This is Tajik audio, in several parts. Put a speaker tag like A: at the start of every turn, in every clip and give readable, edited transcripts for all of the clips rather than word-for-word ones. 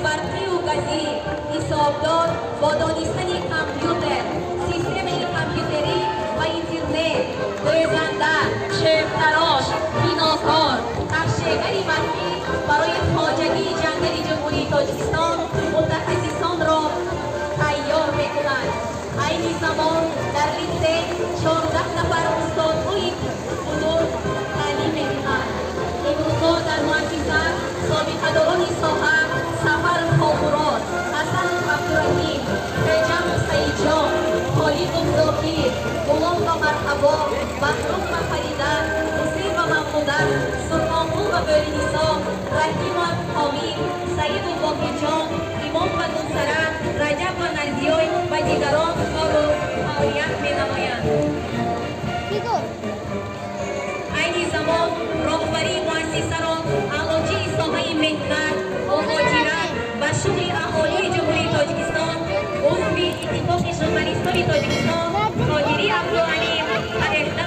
A: Барқию газӣ, ҳисобдор бо донистани компютер, системаи компютерӣ ва интернет, дӯзанда, чӯбтарош, бинокор, кафшегари барфӣ барои хоҷагии ҷангали Ҷумҳурии Тоҷикистон мутахассисонро тайёр мекунад. Айни замон дар литсей 14 нафар устодҳои бузург таълим медиҳанд. Имрӯзҳо дар муассиса собиқадорони соҳа Сафаров Холмурод, Ҳасанов Абдураҳим, Реҷабов Саидҷон, Холиқов Зокир, Ғулом ва Марҳабо, Баҳром ва Фарида, Ҳусейн ва Мавлуда, Сурхонқул ва Бӯринисо, Раҳимов Ҳомид, Саиду Боқиҷон, Имом ва Гулсара, Раҷаб ва Нарзиёй ва дигарон кору фаъолият менамоянд. Айни замон роҳбарии муассисаро аълочии соҳаи меҳнат, муҳоҷират ва шуғли аҳолии Ҷумҳурии Тоҷикистон, узви Иттифоқи журналистони Тоҷикистон Қодирӣ Абдуалим падехта.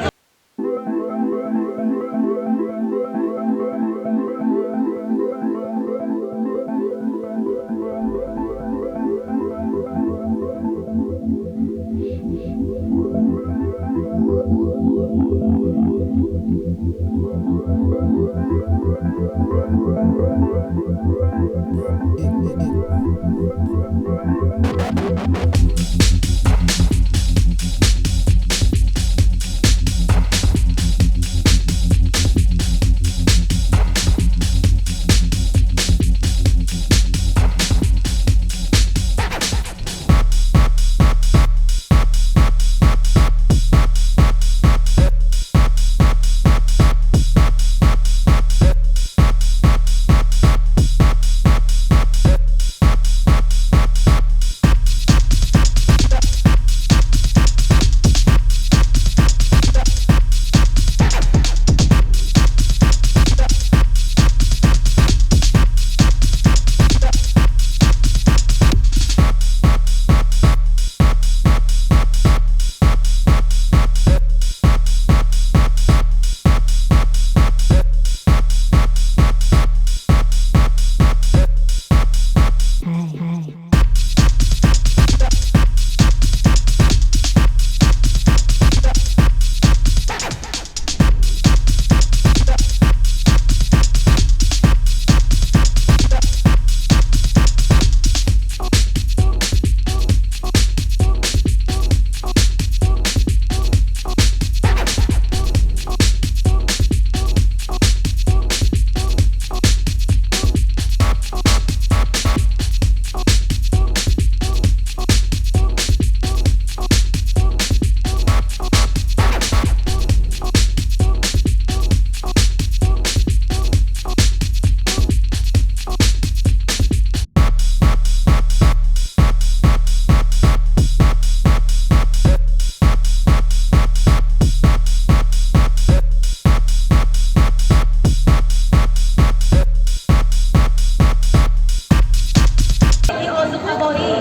A: Озуқаворӣ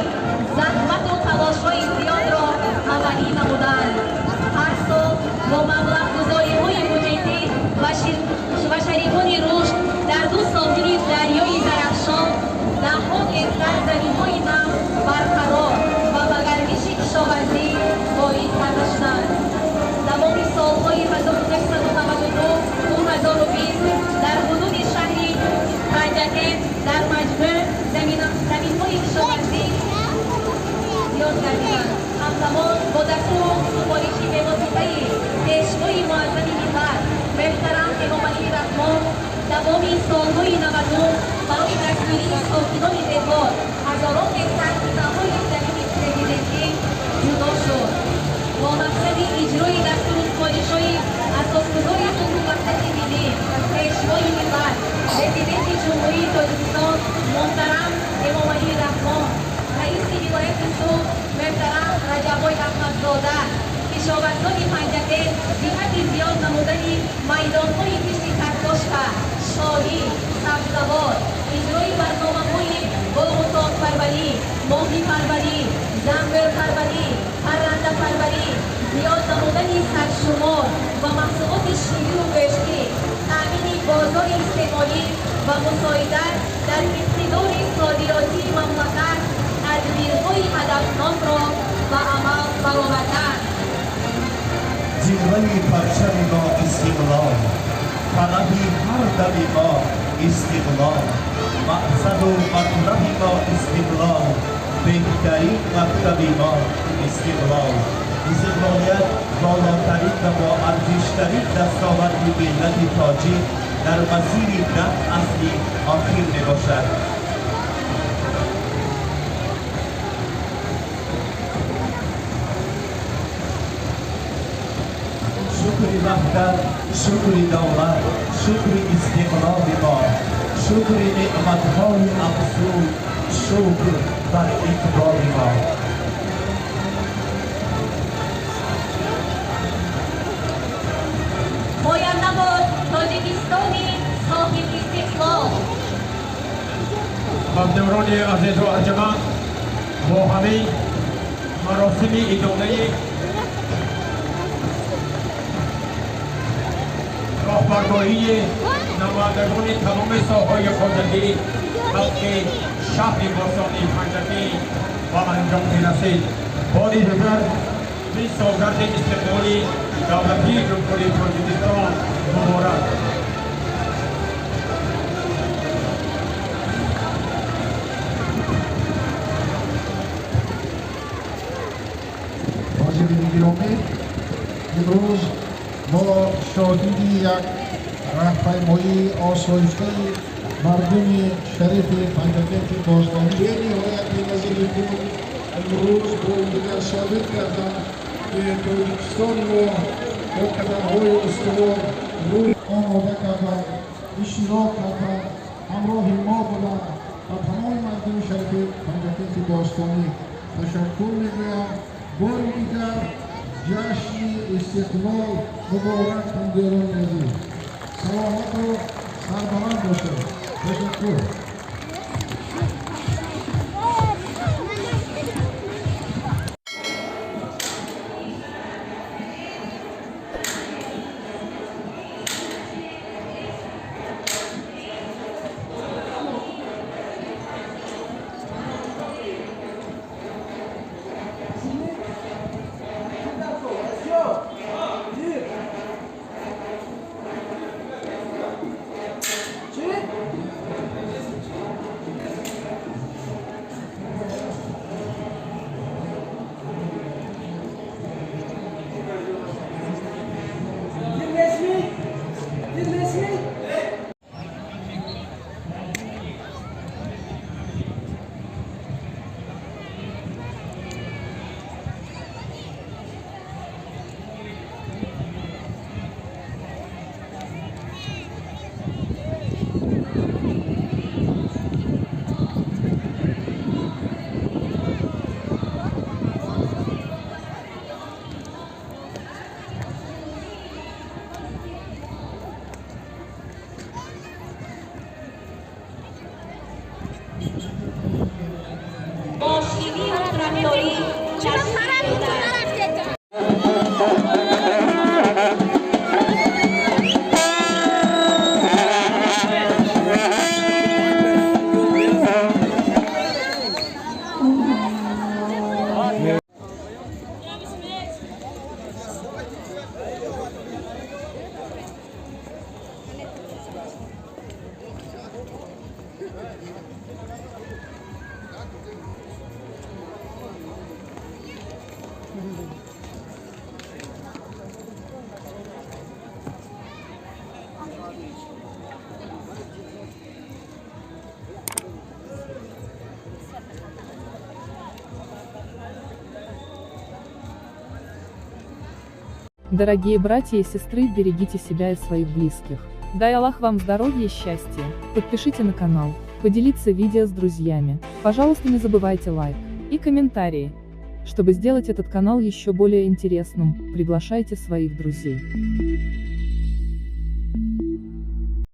A: заҳмату талошҳои зиёдро амалӣ намуданд. Ҳар сол бо маблағгузориҳои буҷетӣ ва шарикони рушд дар ду соҳили дарёи Зарафшон даҳҳо гектар заминҳои нав барқарор ва ба гардиши кишоварзӣ ворид карда шуданд. Давоми солҳои 1992-2020 дар ҳудуди шаҳри Панҷакент дар маҷмӯъ заминҳои кишоварзӣ зиёд гардиданд. Ҳамзамон бо дастуру супориши бевоситаи Пешвои Муаззами миллат муҳтарам Эмомалӣ Раҳмон давоми солҳои 90 барои дастгирии сокинони деҳот ҳазорон гектар қитъаҳои замини президентӣ ҷудо шуд. Бо мақсади иҷрои дастуру супоришҳои Асосгузори сулҳу ваҳдати миллӣ, Пешвои миллат, Президенти Ҷумҳурии Тоҷикистон муҳтарам Эмомалӣ Раҳмон, раиси вилояти Суғд муҳтарам Раҷаббой Аҳмадзода кишоварзони Панҷакент ҷиҳати зиёд намудани майдонҳои кишти картошка, шолӣ, сабзавот, иҷрои барномаҳои боғу токпарварӣ, моҳипарварӣ, занбӯрпарварӣ, паррандапарварӣ, зиёд намудани саршумор ва маҳсулоти ширию гӯштӣ, таъмини бозори истеъмолӣ ва мусоидат дар иқтидори содиротӣ.
B: مکتب ما استقلال، مقصد و مطلب ما استقلال، بهترین مکتب ما استقلال. استقلالیت بالاترین و با ارزشترین دستاورد ملت تاجیک در مسیر 10 اصلی اخیر میباشد. شکر وحدت، شکر دولت، شکر استقلال ما، شکر نعمتهای افزون، شکر بر اقبال ما.
A: پاینده باد تاجیکستانی صاحب استقلال.
C: همدوران عزیز و ارجمند، با همین مراسم ادامه راهبرداری نمایندگان تمام ساحه‌های خواجگی خلق شهر باستانی پنجکنت به انجام می‌رسید. بار دیگر این سالگرد استقلال دولتی جمهوری تاجیکستان مبارک.
D: حاضرین گرامی، امروز ما شاهد یک راهپیمایی آسایشته مردم شریف پنجکنت باستانی بینهایت بی‌نظیر خود امروز با دیگر ثابت کردند که تاجیکستان ما با قدم‌های استوار روی آماده کردند، اشتراک کردند، همراه ما بودند و تمام مردم شریف پنجکنت باستانی تشکر می‌گویم. بار دیگر جشن استقلال مبارک همدیاران عزیز. سلامت و سربلند باشید. تشکر.
E: Дорогие братья и сестры, берегите себя и своих близких. Дай Аллах вам здоровья и счастья. Подпишите на канал, поделиться видео с друзьями. Пожалуйста, не забывайте лайк и комментарии. Чтобы сделать этот канал еще более интересным, приглашайте своих друзей.